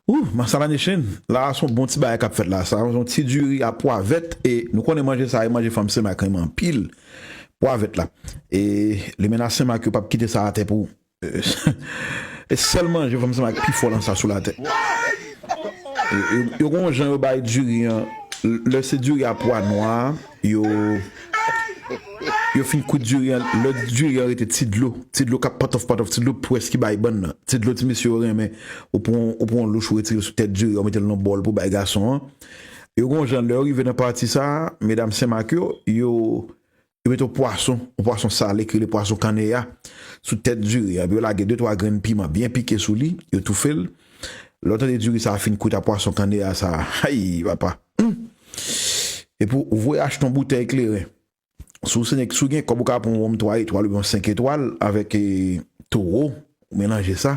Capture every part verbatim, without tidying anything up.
Ooh, Masala Nation, la se yon bon ti bagay k ap fèt la. Sa se yon ti diri a pwa vèt e nou konnen manje sa e manje fanm Senmak renmen anpil. Pwa vèt la. E limena Senmak yo p ap kite sa atè pou ou. E sèl manje fanm Senmak pi fò nan sa sou latè. Yo gon jan yo bay diri an, lè se diri a pwa nwa, yo yo fin kwit diri an, lè diri an rete ti dlo, ti dlo k ap patòf patòf, ti dlo pwès ki bay bann nan, ti dlo ti mesye yo renmen. Ou pran ou pran yon louch ou retire sou tèt diri an, ou mete l nan bòl pou bay gason an. Yo gon jan lè yo rive nan pati sa, medam Senmak yo, yo yo mete yon pwason, yon pwason sale ki rele pwason kanneya sou tèt diri an. Epi yo lage de twa grenn piman byen pike sou li, yo toufe l. Lè w tande diri sa a fin kwit a pwason kanneya sa a, ay papa. Hmm. Epi w voye achte yon boutèy kleren. Si w se nèg, si w gen kòb ou ka pran yon wonm twa etwal oubyen yon senk etwal avèk e, towo, ou melanje sa.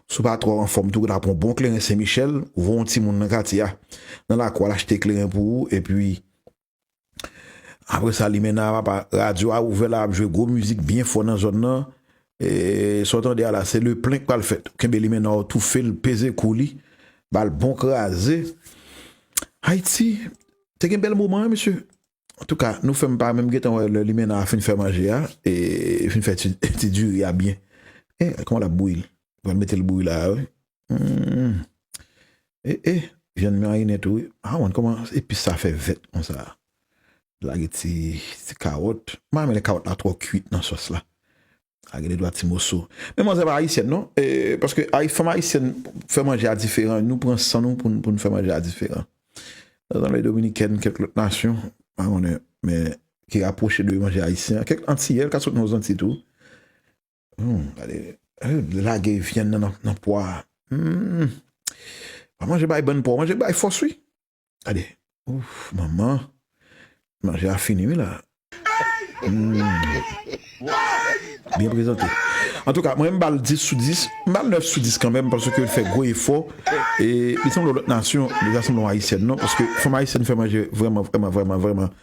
Si w pa twò anfòm tou, ou ta pran yon bon kleren Sen Michèl, ou voye yon timoun nan katye a, nan lakou a, l achte kleren pou ou, epi Apre sa, limena papa, radyo a ouvè la, ap jwe gwo mizik byen fò nan zòn nan. E sa w tande a la, se le plen k pral fèt. Ou kenbe limena w, toufe l, peze kou li, ba l bon kraze. Ayiti, te gen bèl moman, wi, mesye. Antouka, nou fè m pa menm gentan wè lè limena a fin fè manje a, e fin fè ti, ti diri a byen. E, kòman l ap bouyi l? Pral mete l bouyi la, wi. Hmm. E, e, vyann marinen tou, wi. A, mwen, kòman epis sa fè vèt konsa? Lage ti, ti kawòt. M pa renmen lè kawòt la twò kuit nan sòs la. Lage de twa ti moso. Men manzè pa ayisyèn, non. E, paske ay, fanm ayisyèn fè manje a diferan. Nou pran san nou pou n, pou n fè manje a diferan. Nan zanmi dominikèn, kèk lòt nasyon, pa konnen, men ki rapwoche de manje ayisyen. Kèk antiyè, ka sot nan Zanti tou. Hmm, gade, eh, lage vyann nan, nan, nan pwa. Hmm. Pa manje bay bann pwa, manje bay fòs, wi. Gade. Ouf, manman. Manje a fini, wi, la. Hmm. Byen prezante. Antouka, mwen, m ba l dis sou dis. M ba l nèf sou dis kanmenm, paske l fè gwo efò. E li sanble yon lòt nasyon, li pa sanble yon ayisyèn, non, paske fanm ayisyèn fè manje vrèman, vrèman, vrèman, vrèman.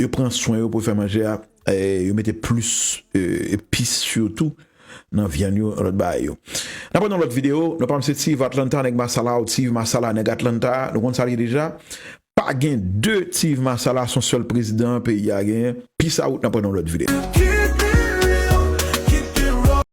Yo pran swen yo pou fè manje a. E, yo mete plis, e, epis sitou nan vyann yo, lòt bagay yo. N ap wè nan lòt videyo, nou pa mse Tiv Atlanta, nèg Masala, ou Tiv Masala, nèg Atlanta, nou konn sa l ye deja. Pa gen de Tiv Masala, se yon sèl prezidan peyi a genyen. Peace out, n ap wè nan lòt videyo.